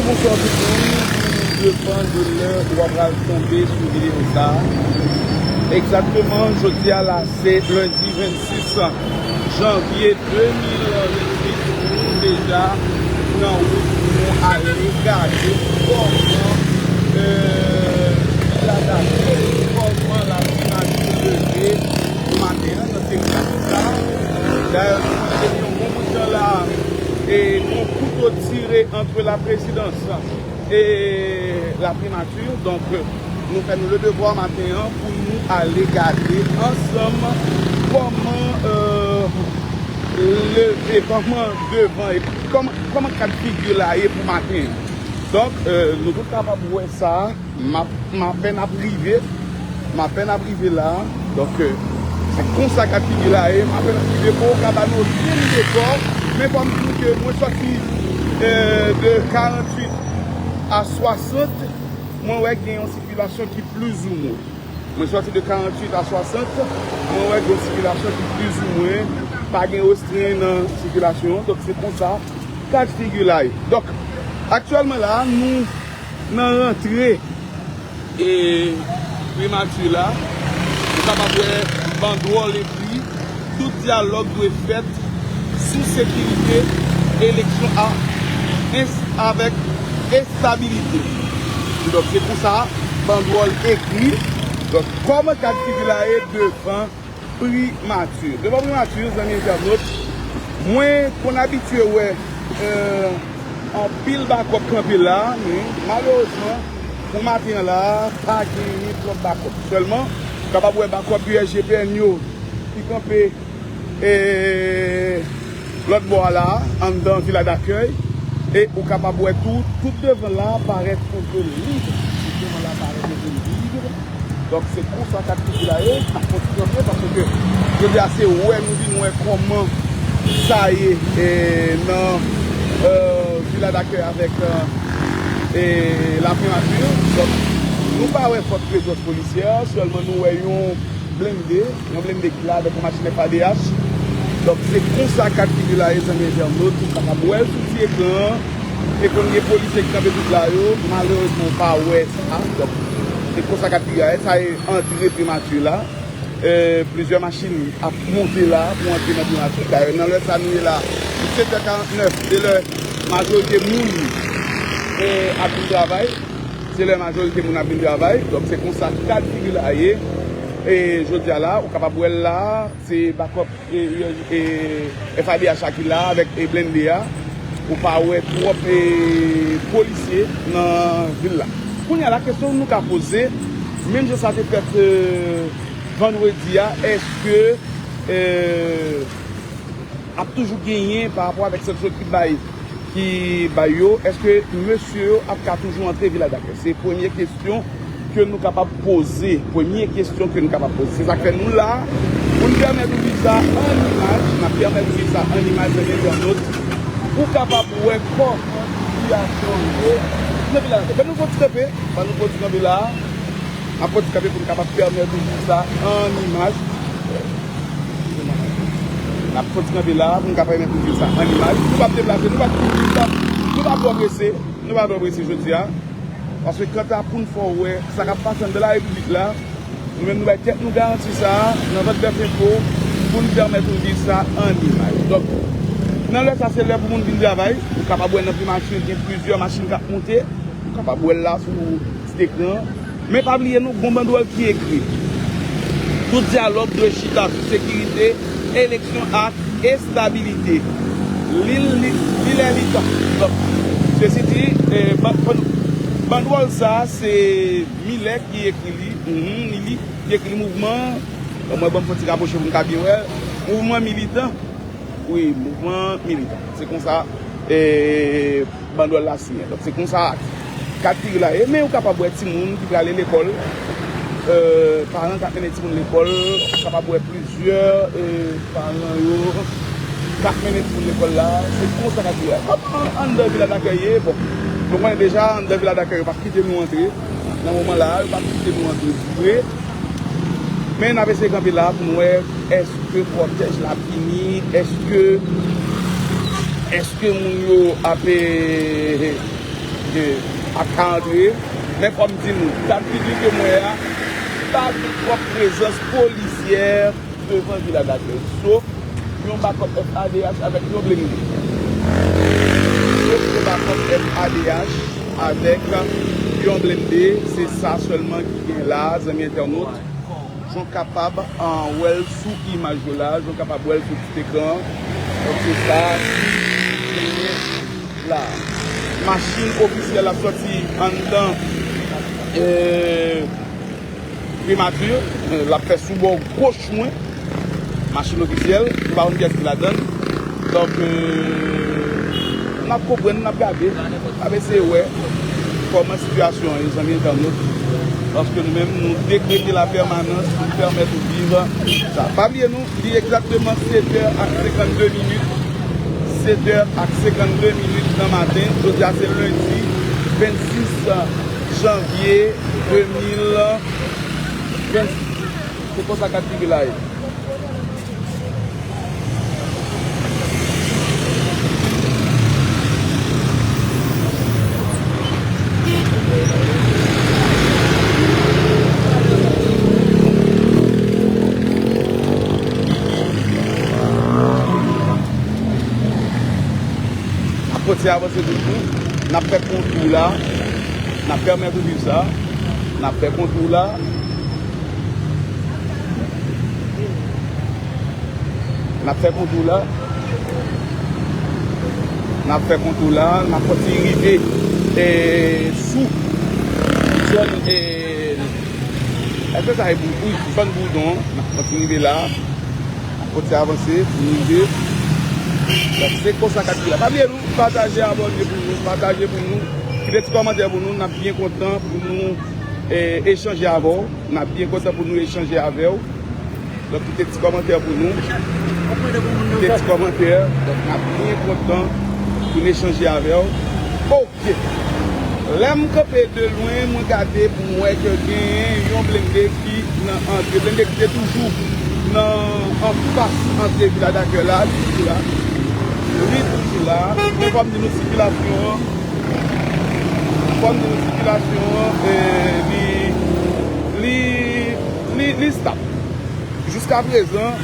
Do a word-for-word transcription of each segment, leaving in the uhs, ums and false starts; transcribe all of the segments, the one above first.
Bonswa tout moun, depann de lè ou ap pral tonbe sou videyo sa a. Egzakteman, jodi a la, se lendi vennsis janvye de mil vennsis, nou deja nan wout pou nou ale gade kòman, euh, Vila Dakèy, kòman laprimati leve maten an nan seri sa. Dayè, nou te gen yon bon bout tan la, e yon kouto tire ant la prezidans e laprimati. Donk, nou fè nou le devwa maten an pou nou ale gade ansanm kòman, euh, leve, kòman devan, e kòman, kòman kad figi la ye pou maten an. Donk, euh, nou tout kapab wè sa, m ap, m apèn ap rive, m apèn ap rive la. Donk, euh, se konsa kad figi la ye, m apèn ap rive, pou ka ba nou yon dekò. Men fò m di nou ke mwen sòti, euh, de karanntuit a swasant, mwen wè gen yon sikilasyon ki plizoumwen. Mwen sòti de karanntuit a swasant, mwen wè gen yon sikilasyon ki plizoumwen, pa gen restren nan sikilasyon an. Donk, se konsa kad figi la ye. Donk, aktyèlman la, nou nan rantre e primati la. Ou kapab wè bandwòl ekri: tout dyalòg dwe fèt sou sekirite, eleksyon a, ins-, avèk estabilite. Donk, se konsa bandwòl ekri. Donk, kòman kad figi la ye devan primati? Devan primati, zanmi entènot, mwen konn abitye wè, euh, anpil bakòp kanpe la, men malerezman, pou maten an la, pa genyen twòp bakòp. Sèlman, ou kapab wè bakòp U S G P N yo ki kanpe, e, lòt bò a la, anndan Vila Dakèy, e ou kapab wè tou, tout devan la parèt enpe lib. Tout devan la parèt enpe lib. Donk, se konsa kad figi la ye, n ap kontinye kanpe, paske jodi a se wè nou vin wè kòman sa ye, e, nan, euh, Vila Dakèy avèk, euh, e, laprimati. Donk, nou pa wè fòt prezans polisyè, sèlman nou wè yon blende, yon blende ki la avèk yon machin F A D H. Donk, se konsa kad figi la ye, zanmi entènot, ou kapab wè l sou ti ekran an. E konn gen polisye ki kanpe tout la yo, malerezman, ou pa wè sa. Donk, se konsa kad figi la ye, sa e antre primati la. E, plizyè machin ap monte la pou antre nan primati. Dayè, nan lè sa nou ye la, sèt è karannèf, se lè majorite moun, e, ap vin travay. Se lè majorite moun ap vin travay. Donk, se konsa kad figi la ye. E jodi a la, ou kapab wè l la, se bakòp, e, e, e, F A D H la ki la avèk, e, blende a. Ou pa wè twòp, e, polisye nan vil la. Kounye a la, kesyon nou ka poze, menm jan sa te fèt, e, vandredi a, èske, e, ap toujou genyen pa rapò avèk sanksyon ki bay, ki bay yo, èske mesye yo ap ka toujou antre Vila Dakèy? Se premye kesyon ke nou kapab poze. Premye kesyon ke nou kapab poze. Se sa k fè nou la, pou n pèmèt ou viv sa an imaj, n ap pèmèt ou viv sa an imaj, zanmi entènot, pou w kapab wè kòman sitiyasyon ye nan Vila Dakèy. Ban nou fè yon ti kanpe, ban nou fè yon ti kanpe la. N ap fè yon ti kanpe pou n kapab pèmèt ou viv sa an imaj. N ap fè yon ti kanpe la pou n kapab pèmèt ou viv sa an imaj. Nou p ap deplase, nou p ap kouri, nou p ap, nou p ap twò prese, nou p ap twò prese jodi a. Paske kanta pou n fè w wè sa k ap pase anndan larepiblik la, nou menm nou bay tèt nou garanti sa a, nan Vant Bèf Enfo, pou n pèmèt ou viv sa an imaj. Donk, nan lè sa se lè pou moun vin travay, ou kapab wè nan primati gen plizyè machin k ap monte, ou kapab wè l la sou ti ekran an. Men pa bliye nou, gon bandwòl ki ekri: tout dyalòg dwe chita sou sekirite, eleksyon ak estabilite. Li, li, li lè li tan. Donk, sesi di, e, ban-, ban-, bandwòl sa a, se Milè ki ekri li. Mhm, li, li, ki ekri li, mouvman. Ban mwen, ban m fè yon ti rapwoche pou m ka byen wè. Mouvman militan. Wi, mouvman militan. Se konsa, e, bandwòl la siyen. Donk, se konsa kad figi la ye. Men ou kapab wè timoun ki prale lekòl, e, paran k ap mennen timoun lekòl, ou kapab wè plizyè, e, paran yo k ap mennen timoun lekòl la. Se konsa kad figi la ye. Kòman anndan Vila Dakèy ye? Bon, nou konnen deja, anndan Vila Dakèy yo p ap kite nou antre. Nan moman la a, yo p ap kite nou antre vre. Men n ap eseye kanpe la pou n wè èske kòtèj la fini, èske, èske moun yo ap, e, ke ap ka antre. Men fò m di nou, gad figi ke m wè a, pa gen twòp prezans polisyè devan Vila Dakèy. Sof yon bakòp F A D H avèk yon blende. Sof yon bakòp F A D H avèk yon blende. Se sa sèlman ki gen la, zanmi entènot. Jan w kapab, ah, wè l sou imaj yo la, jan w kapab wè l sou ti ekran an. Donk, se sa ki genyen la. Machin ofisyèl ap sòti anndan, eh, Primati, eh, l ap fè sou bò goch mwen. Machin ofisyèl, nou pa konn kiyès ki ladann. Donk, eh, n ap konprann, n ap gade, n ap eseye wè kòman sitiyasyon an ye, zanmi entènot. Paske nou menm, nou dekrete lapèmanans pou n pèmèt ou viv sa. Pa bliye nou, li egzakteman sèt è ak senkannde minit. Sèt è ak senkannde minit nan maten. Jodi a se lendi vennsis janvye de mil vennsis. Se konsa kat figi la ye. N ap kontinye avanse toujou. N ap fè kontou la. N ap pèmèt ou viv sa. N ap fè kontou la. N ap fè kontou la. N ap fè kontou la. N ap kontinye rive, eh, sou zòn, eh, èske sa e Bou-, wi, zòn Boudon. N ap kontinye rive la. N ap kontinye avanse pou nou rive. Donk, se konsa k ap ye la. Pa bliye nou, pataje, abòne pou nou, pataje pou nou. Kite ti kòmantè pou nou, n ap byen kontan pou nou, eh, echanje avè w. N ap byen kontan pou nou echanje avè w. Donk, kite ti kòmantè pou nou. Kite ti kòmantè. Donk, n ap byen kontan pou n echanje avè w. Oke. Lè m kanpe de lwen, mwen gade pou m wè ke genyen yon blende ki nan antre. Blende ki te toujou nan anfas antre Vila Dakèy la, li toujou la. Li toujou la. Men fò m di nou sikilasyon an, fò m di nou sikilasyon an, eh, li, li, li, li stab. Jiska prezan,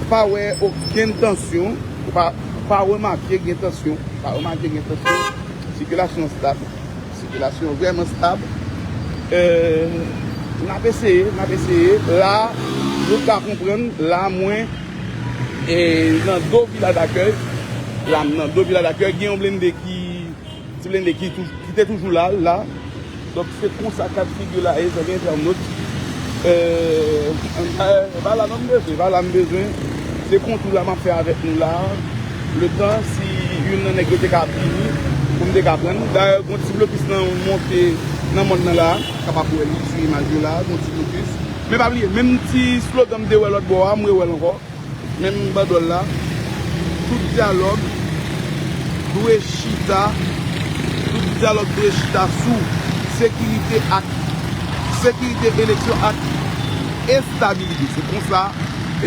pa wè okenn tansyon, ou pa, pa remake gen tansyon, pa remake gen tansyon. Sikilasyon stab, sikilasyon vrèman stab. Eh, n ap eseye, n ap eseye. La, nou ka konprann, la, mwen, eh, nan do Vila Dakèy, la, m nan do Vila Dakèy, gen yon blende ki, ti blende ki tou-, ki te toujou la, la. Donk, se konsa kat figi la ye, zanmi entènot. Eh, eh, pa la non m bezwen, pa la m bezwen. Se kontou la m ap fè avèk nou la. Letan, si youn nan nèg yo te ka vini, pou m te ka pran. Dayè, gon ti blokis nan monte nan mòn nan la. Kapab wè li sou imaj yo la, gon ti blokis. Men pa bliye, menm ti slogan m te wè lòt bò a, m rewè l ankò. Menm bandwòl la, tout dyalòg dwe chita, tout dyalòg dwe chita sou sekirite ak, sekirite eleksyon ak estabilite. Se konsa,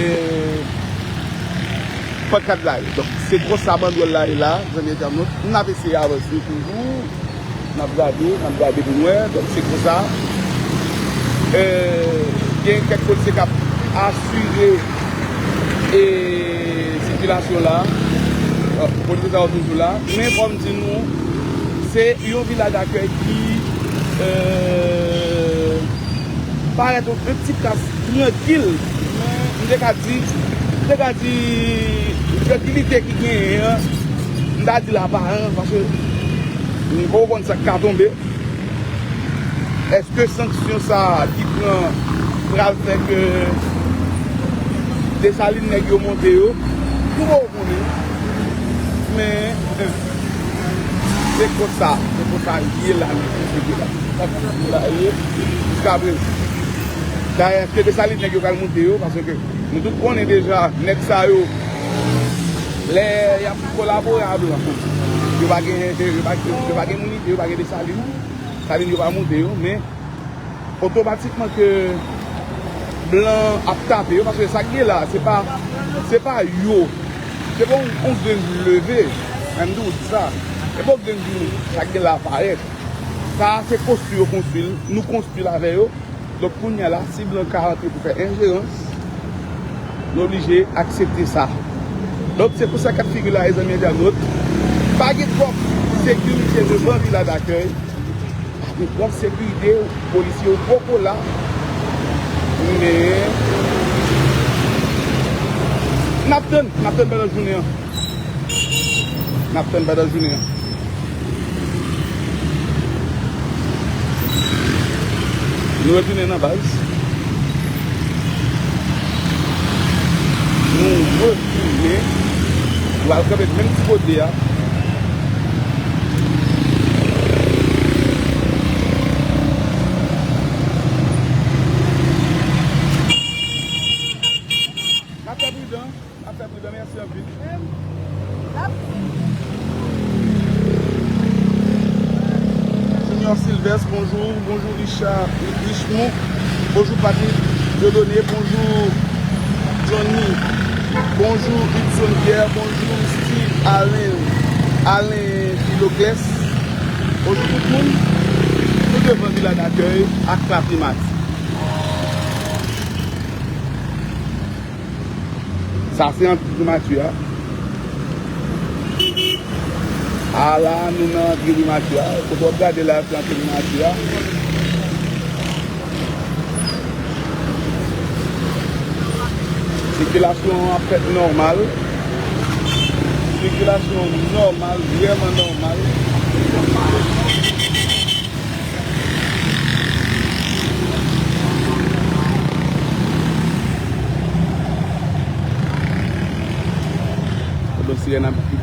eh, pankat la ye. Donk, se konsa bandwòl la ye la, zanmi entènot. N ap eseye avanse toujou. N ap gade, n ap gade pou n wè. Donk, se konsa. Eh, gen kèk polisye k ap asire, eh, sikilasyon la. Eh, polisye sa yo toujou la. Men fò m di nou, se yon Vila Dakèy ki, eh, parèt yon, yon ti kras trankil. Men, m te ka di, m te ka di, trankilite ki genyen an, m ta di l aparan, paske m poko konn sa k ka tonbe. Èske sanksyon sa a ki pran pral fè ke Desalin nèg yo monte yo? M poko konnen. Men, se konsa, se konsa l ye la, mesye, se la. Sa konsa l ye jiska prezan. Dayè, èske Desalin nèg yo pral monte yo? Paske nou tout konnen deja, nèg sa yo, lè y ap kolabore a blan, yo pa gen, yo pa, yo pa gen moun ide, yo pa gen Desalin. Desalin yo pa monte yo, men otomatikman ke blan ap tape yo, paske sa k gen la, se pa, se pa yo. Se pa yon, yon grenn leve, men m di w sa. Epa w gen di nou sa k gen la parèt. Sa a se konstwi yo konstwi l, nou konstwi l avè yo. Donk kounye a la, si blan ka antre pou fè enjerans, nou oblije aksepte sa. Donk se pou sa k ap figire la, mezanmi entènot, pa gen twòp sekirite devan Vila Dakèy. Gen twòp sekirite, polisye yo poko la. Men n ap tann, n ap tann pandan jounen an. N ap tann pandan jounen an. Nou retounen nan baz. Nou retounen. Nou al kanpe menm ti kote a. N ap fè pridan, n ap fè pridan, mèsi anpil. Junior Sylvestre, bonjou. Bonjou Richard Richemont. Bonjou Patrick Dieudonné. Bonjou Johnny. Bonjou Hudson Pierre. Bonjou Steve Alain, Alain Philoclès. Bonjou tout moun. Nou devan Vila Dakèy ak Laprimati. Sa se antre Primati a. A la, nou nan antre Primati a. Kote w ap gade la, se antre Primati a. Sikilasyon an ap fèt nòmal. Sikilasyon an nòmal, vrèman nòmal. Kote sirèn ap di.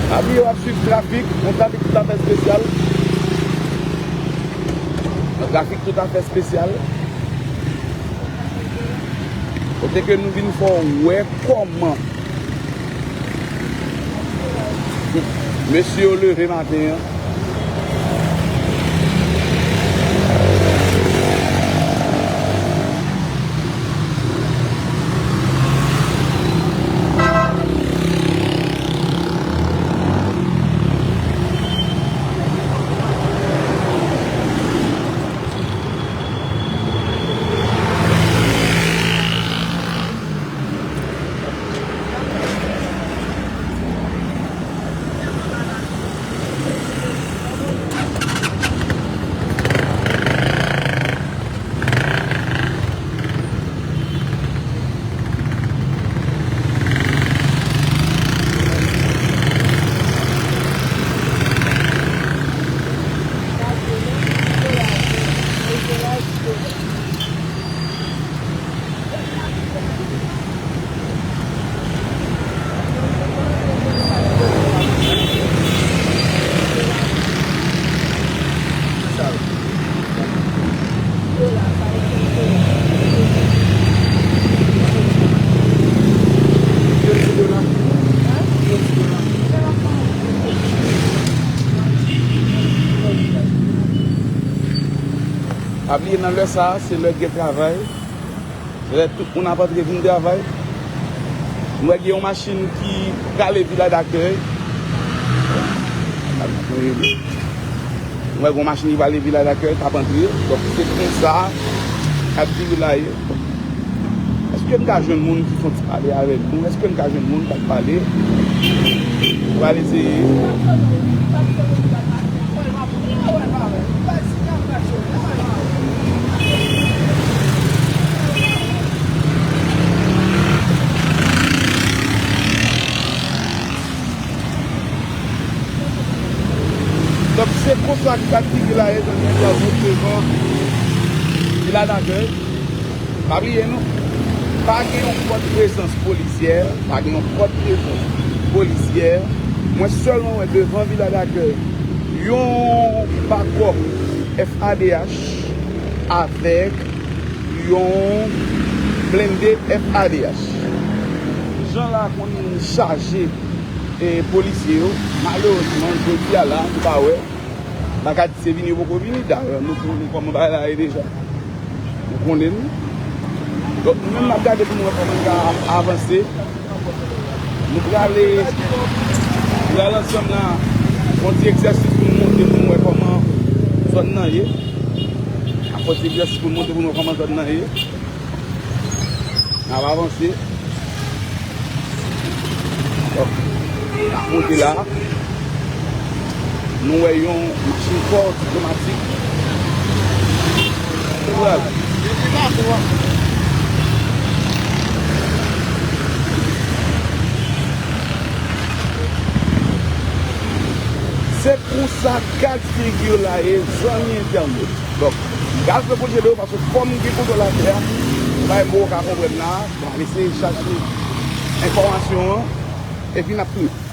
Abi yo ap swiv trafik, yon trafik toutafè espesyal. Yon trafik toutafè espesyal. Kote ke nou vin fè w wè kòman mesye yo leve maten an. Pa bliye nan lè sa a, se lè gen travay. Lè tout moun ap antre vin travay. M wè gen yon machin ki prale Vila Dakèy. M wè gen yon machin ki prale Vila Dakèy, k ap antre. Donk, se konsa k ap vire la ye. Èske n ka jwenn moun ki fè yon ti pale avèk nou? Èske n ka jwenn moun k ap pale? Nou pral eseye. Donk, se konsa ki t ap figire la, mezanmi, entènot, devan Vila Dakèy. Pa bliye non, pa gen yon fòt prezans polisyè, pa gen yon fòt prezans polisyè. Mwen sèlman wè devan Vila Dakèy yon bakòp F A D H avèk yon blende F A D H. Jan la konn chaje, e, polisye yo, malerezman, jodi a la, nou pa wè. M pa ka di se vini yo poko vini, dayè, nou konnen kòman bagay la ye deja. Nou konnen l. Donk, nou menm n ap gade pou nou wè kòman n ka avanse. Nou prale, nou prale ansanm la, fè yon ti egzèsis pou nou monte, pou nou wè kòman zòn nan ye. N ap fè yon ti egzèsis pou nou monte, pou nou wè kòman zòn nan ye. N ap avanse. Donk, n ap monte la. Nou wè yon machin fò, diplomatik. Nou pral. Se konsa gad figi w la ye, zanmi entènot. Donk, m pral fè pwojè de yo paske fò m gen kontwòl afè a. Bay mo w ka konprann la, m ap eseye chache enfòmasyon an, epi n ap tounen.